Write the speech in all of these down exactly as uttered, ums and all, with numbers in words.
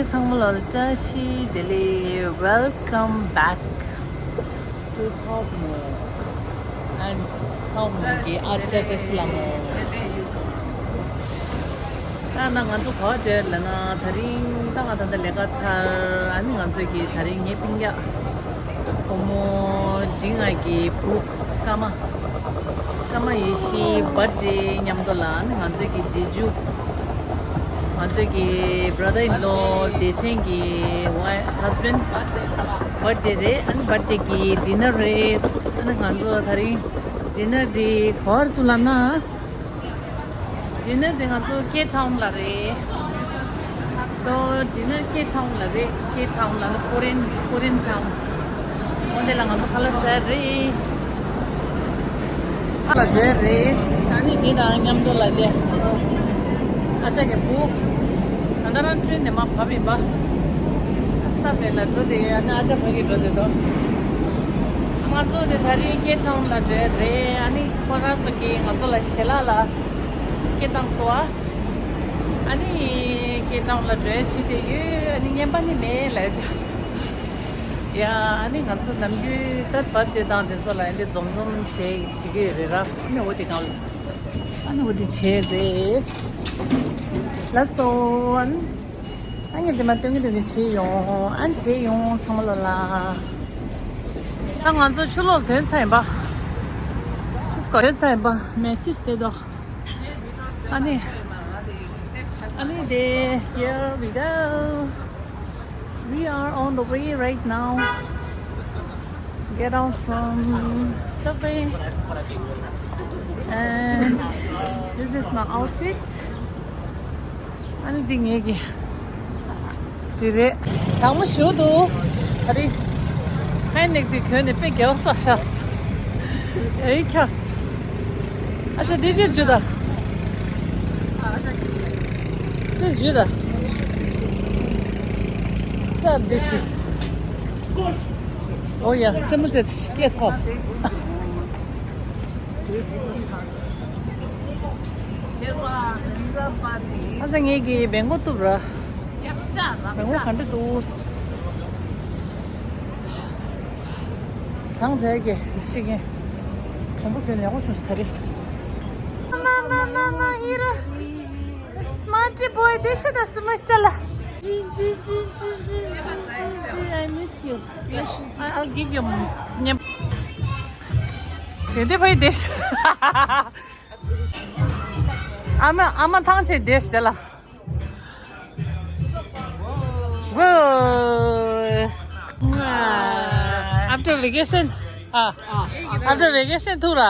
ཚང་མ་ལ་བཀྲ་ཤིས་བདེ་ལེགས། Welcome back to Tsaohmor and Tsaohmor གི་ཨ་ཅག་བཀྲ་ཤིས་ལྷ་མོ། ད་ན་ང་ཚོ་ག་པར་འགྲོ་ལབ་ན། ད་རིང་ད་ང་ད་ལྟ་ལས་ཀ་ཚར། ཨ་ནི་ང་ཚོ་གི་ད་རིང་ངའི་སྤུན་ཀྱག་བུ་མོ་འབྲིང་ང་གི་བུ་ཀརྨ། ཀརྨ་ཡེ་ཤེས་བར་ཐི་ཌེ་མཉམ་དུ་ལ། ཨ་ནི་ང་ཚོའི་གི་རྗེས་འཇུག་ང་ཚོའི་གི་brother in law བདེ་ཆེན་གྱི་wife husband བར་ཐི་ཌེ་རེད། ཨ་ནི་བར་ཐི་ཌེ་གི་dinner རེད། ཨ་ནི་ང་ཚོ་ད་རིང་dinner འདི་ག་པར་འདུག་ལབ་ན། dinner འདི་ང་ཚོ་Cape Town ལ་རེད། So dinner Cape Town ལ་རེད། Cape Town ལ་ནི་Korean Korean town འོ་འདི་ལ་ང་ཚོ་ཁ་ལག་ཟ་རེད། ཁ་ལག་འདྲ་རེད། ཨ་ནི་འདི་དང་མཉམ་དུ་ལ་དེ་ང་ཚོ་ཨ་ཅག་གི་བུ། ད་ལྟ་རང་ཊེན་ནས་མར་བབས་ཡིན་པ། ས་བལ་ལ་འགྲོ་དེ། ཨ་ནི་ཨ་ཅག་ཕ་གི་འགྲོ་དེ་དོ། ང་ཚོ་དེ་ད་རིང་Cape Town ལ་འགྲོ་རེད། ཨ་ནི་ཁོ་རང་ཚོ་གིས་ང་ཚོ་ལ་ཞལ་ལག་ལ་སྐད་བཏང་སོང་བ། ཨ་ནི་Cape Town ལ་འགྲོ་ཡ་བྱེད་དེ་ཡོད། ཨ་ནི་རྔན་པ་ནི་མེད་ལབ་ཅག་ཡ། ཨ་ནི་ང་ཚོ་ནམ་རྒྱུན་ད་བར་ཐི་ཌེ་དང་དེ་ཚོ་ལ་ཨ་འདི་འཛོམས་འཛོམས་བྱེད་བྱེད་ཀྱི་ཡོད་རེད་ར། ཨ་ནི་འོ་དེ་གང་ལ། ཨ་ནི་འོ་དེ་བྱེད་རེད། ལགས་སོ། ཨ་ནི་ཨ་ནི་དེ་མ་སྟོན་གི་སྟོན་གི་བྱེད་ཡོང་། ཨ་ནི་བྱེད་ཡོང་ཚང་མ་ལོ་ལ། ད་ང་ཚོ་ཆུ་ལོག་ཐོན་ཚར་ཡིན་པ། ཐོན་ཚར་ཡིན་པ། མེ་སིས་དེ་དོ། ཨ་ནི། ཨ་ནི་དེ། Here we go. We are on the way right now. Get out from subway. And this is my outfit. ཨ་ནི་འདི་ངེད་ཀྱི་འདི་རེད། གྲང་མོ་ཞེ་པོ་འདུག་ད་རེས་ཧའེ་ནེག་འདི་གྱོན་ནས་དཔེ་རྒྱལ་བ་བསགས་ཤག་ཨེ་ཁྱོས། ཨ་ཅག་འདི་འདིར་འཇུ་ད། འདིར་འཇུ་ད། ད་འདི་ཕྱིན། ཨོ་ཡ། རྩེད་མོ་རྩེ་སྐད་ཚ། ཨ་ཙི་ངེད་ཀྱི་བེང་གོ་གཏུབ་ར། བེང་གོ་ག་འདྲ་འདུག་གྲང་འདྲ་གི་ཤི་གི་གྲོང་པོ་ཁྱོད་ཡག་པོ་བྱུང་ས་ད་རེད། མ་མ་མ་མ་ཨི་ར། Smarty boy, this is the semester. I miss you. I'll give you ཉམས། དེ་འདི་ཕ་ཡི་དེ། ཨ་མ་ཨ་མ་ཐང་ཆད་དེ་དེ་ལ། Whoa. After vacation. Ah. After vacation ཐུག་ར།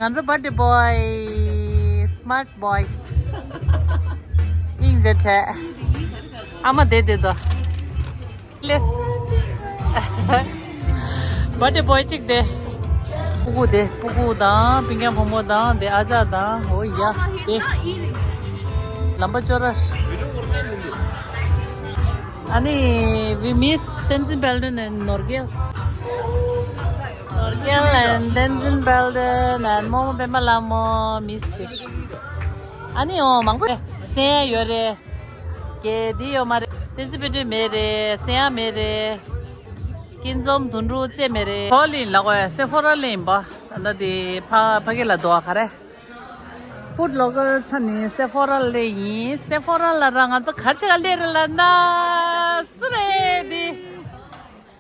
ང་ཚོ་བར་ཐི་ཌེ་བོ་ཡི། སི་མར་ཊི་བོ་ཡི། ཨིན་ཇེ་ཁྲེ། ཨ་མ་དེ་དེ་དོ། ལེས། བར་ཐི་ཌེ་བོ་ཡི་གཅིག་དེ། སྤུ་གུ་དེ་སྤུ་གུ་དང་སྤུན་ཀྱག་བུ་མོ་དང་དེ་ཨ་ཅག་དང་འོ་ཡ་དེ། ལམ་པ་ཅོ་ར། ཨ་ནི་we miss Tenzin Palden and ནོར་རྒྱལ། ནོར་རྒྱལ་and Tenzin Palden and རྨོ་མོ་པད་མ་ལྷ་མོ་མི་སི་བྱེད། ཨ་ནི་འོ་མང་པོ་སེ་ཡ་ཡོད་རེད། གེ་འདི་ཡོད་མ་རེད། བསྟན་འཛིན་དཔལ་སྒྲོན་མེད་རེད། སེ་ཡ་མེད་རེད། སྐྱིད་འཛོམས་དོན་གྲུབ་བཅས་མེད་རེད། གོ་ལིན་ལ་གོ་ཡ་སེ་ཕོ་ར་ལེན་པ། ད་ལྟ་དེ་ཕ་ཕ་གི་ལ་འདུག་ག་རེ། ཧྥུཌ་ལོ་ཀར་ཚ་ནི་སེ་ཕོ་ར་ལེ་ཡིན། སེ་ཕོ་ར་ལ་ར་ང་ཚོ་ག་ཅི་ག་ལེར་ལ་ན་སུ་རེད་དེ།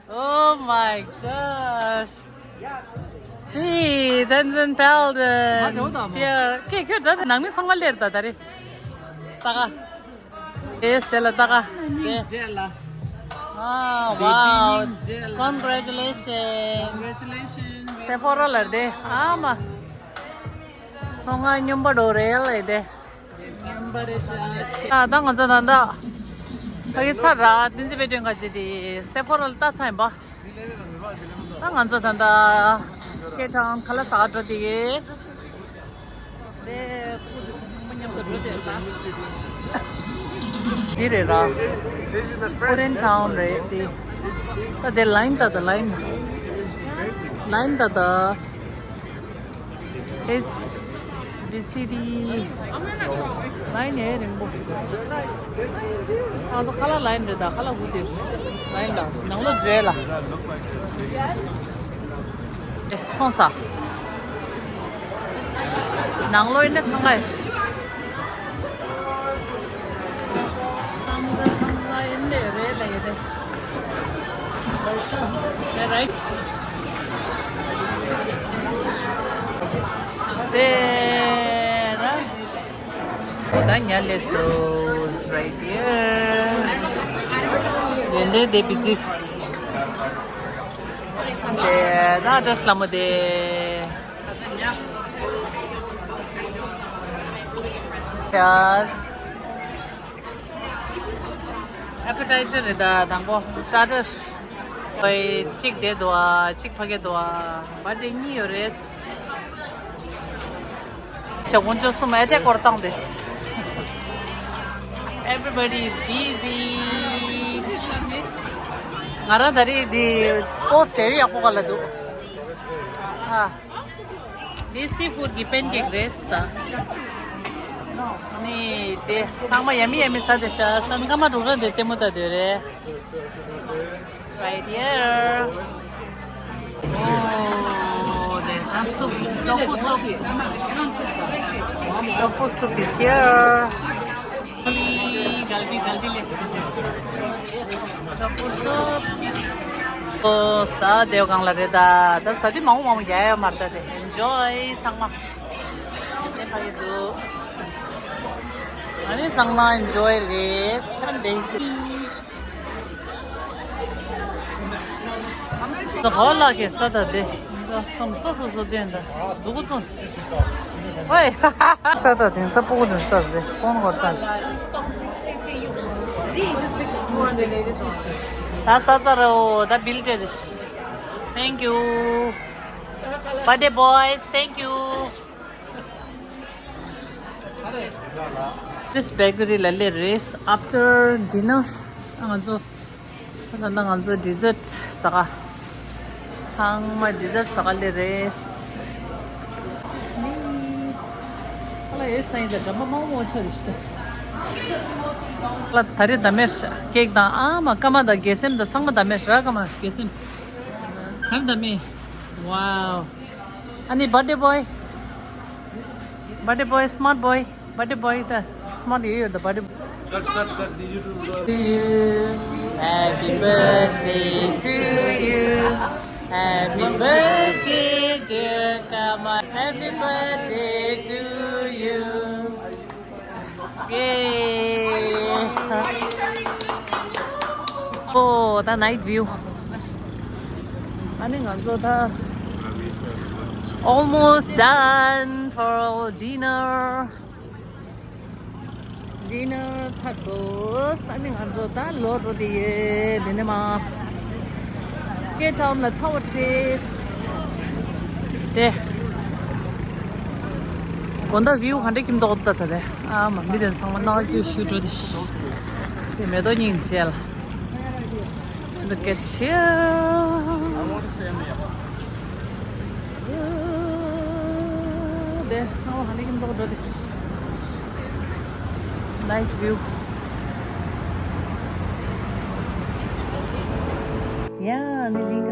Oh my gosh. See, Tenzin Palden. Here. ཁྱེད་ཁྱོད་འདྲ་ནང་མི་ཚང་མ་ལེར་ད་ད་རེད། ད་ག་ཨེ་སེ་ལ་ད་ག་ཨ་ཝའོ། Congratulations. སེ་ཕོ་ར་ལ་དེ་ཨ་མ། ཚོང་ང་སྨྱོན་པ་འགྲོ་རེད་ལ་དེ། ཨ་ད་ང་ཚོ་ད་ད་ཕ་གི་ཚར་ར། བསྟན་འཛིན་དཔལ་སྒྲོན་ག་ཅི་དེ་སེ་ཕོ་ར་ལ་ལྟ་ཚར་ཡིན་པ། ད་ང་ཚོ་ད་ད་ཀེབ་ཊའུན་ཁ་ལག་ཟ་འགྲོ་དེ་གི། དེ་ཁོ་མཉམ་དུ་འགྲོ་དེ་ད། འདི་རེད་ར། ཀོ་རི་ཡན་ཊའུན་རེད་དེ། ད་དེ་ལའིན་ད་ད་ལའིན། ལའིན་ད་ད། It's B C D. ལའིན་ནི་རིང་པོ། ང་ཚོ་ཁ་ལག་ལ་ཡིན་འདྲ་ད་ཁ་ལག་བུ་དེ་ལ་ཡིན་ད་ནང་ལོགས་མཛོད་ལ། ཨེ་ཁོང་ས། ནང་ལོགས་ཡིན་ན་འཚང་ཁ་ཡོད། འཚང་ཁ་འཚང་ཁ་ཡིན་ལེ་རེད་ལེ་རེད། རེད་རེད། དེ་ར། ད་ཉལ་ལས་སོ། Right here. ཡོན་ཏན་དེ་བི་ཛི། དེ་ན་ཌ་རེས་ལ་མོ་དེ། Yes. Appetizer རེད་ད་དང་པོ་starter. ཨོའི་གཅིག་དེ་འདུག་ཨ། གཅིག་ཕ་གི་འདུག་ཨ། བར་ཌེ་གཉིས་ཡོད་རེད། ཞག་དཀོན་མཆོག་གསུམ་ཨེ་ཊེག་སྐོར་བཏང་སྟེ། Everybody is busy. ང་རང་ད་རེས་འདི་པོ་སི་ཊི་ཡག་པོ་ག་ལ་འདུག་ཨ། འདི་སི་ཕུཌ་གི་པན་ཀེག་རེད་ས། ནི་དེ་ཚང་མ་ཡ་མི་ཡ་མི་ས་དེ་ཤ་སན་ཀ་མ་འགྲོ་ར་འདི་ལྟད་མོ་ད་དེ་རེད། Right here. Oh, the soup. Tofu soup. Tofu soup is here. Galbi, galbi le. Tofu soup. Oh, ས་དེ་གང་ལ་རེད་ད། ད་ས་དེ་མང་མང་རྒྱ་ཡ་མར་ད་དེ། Enjoy ཚང་མ། དེ་ཕ་གི་འདུག་ཨ་ནི་ཚང་མ་enjoy རེད། Sunday. ད་ཧོ་ལ་གེ་ས་ད་དེ། ད་སམ་ས་སོ་སོ་དེ་འདྲ། འདུག་གོ་ཚོ། ཧོꯏ། ད་ད་དེང་ས་སྤུ་གུ་དེ་ས་དེ་ཕོན་གོ་ད། ད་ས་ཚ་རོ་ད་བིལ་ཏེ་དེ། Thank you. Birthday boys, thank you. This bakery ལ་སླེབས་རེད། After dinner ང་ཚོ་ད་ད་ང་ཚོ་dessert ཟ་ག་ཚང་མ་dessert ཟ་ག་སླེབས་རེད། ཨ་ལ་ཨེ་སའི་ད་འགྲམ་པ་མང་མོ་ཆ་རེད་ཤི་ད། ཨ་ལ་ད་རེས་ད་མེར་ཤ་ཀེག་དང་ཨ་མ་ཀ་མ་དང་དགེ་སེམས་དང་ཚང་མ་ད་མེར་ར་ཀ་མ་དགེ་སེམས། ད་རེས་ད་མེ། Wow. ཨ་ནི་birthday boy. Birthday boy, smart boy. Birthday boy, the smart you, the birthday boy. Cut, cut, cut. Did you do the Happy birthday to you. Happy birthday, dear Kama. Happy birthday to you. Yay. Oh, the night view. ཨ་ནི་ང་ཚོ་ད། Almost done for dinner. Dinner ཚར་སོང་། ཨ་ནི་ང་ཚོ་ད་ལོག་འགྲོ་དེ་ཡོད། དེ་ནས་མ། Cape Town ལ་ཚ་བ་ཁྲེས། དེ། དགོང་དག་view ག་འདྲ་ཁྱིམ་ཐོག་ད་ད་རེད། ཨ་མ་མི་དེ་ཚང་མ་ནག་རྒྱུ་ཞུ་འགྲོ་དེ་ཤི། སེ་མེ་ཏོག་སྙིང་རྗེ་ལ། Look at you. དེ་ཚང་མ་ཧ་ནི་ཀིམ་ཏོག་འགྲོ་དེ། Night view. ཡ་ནི་ལིང་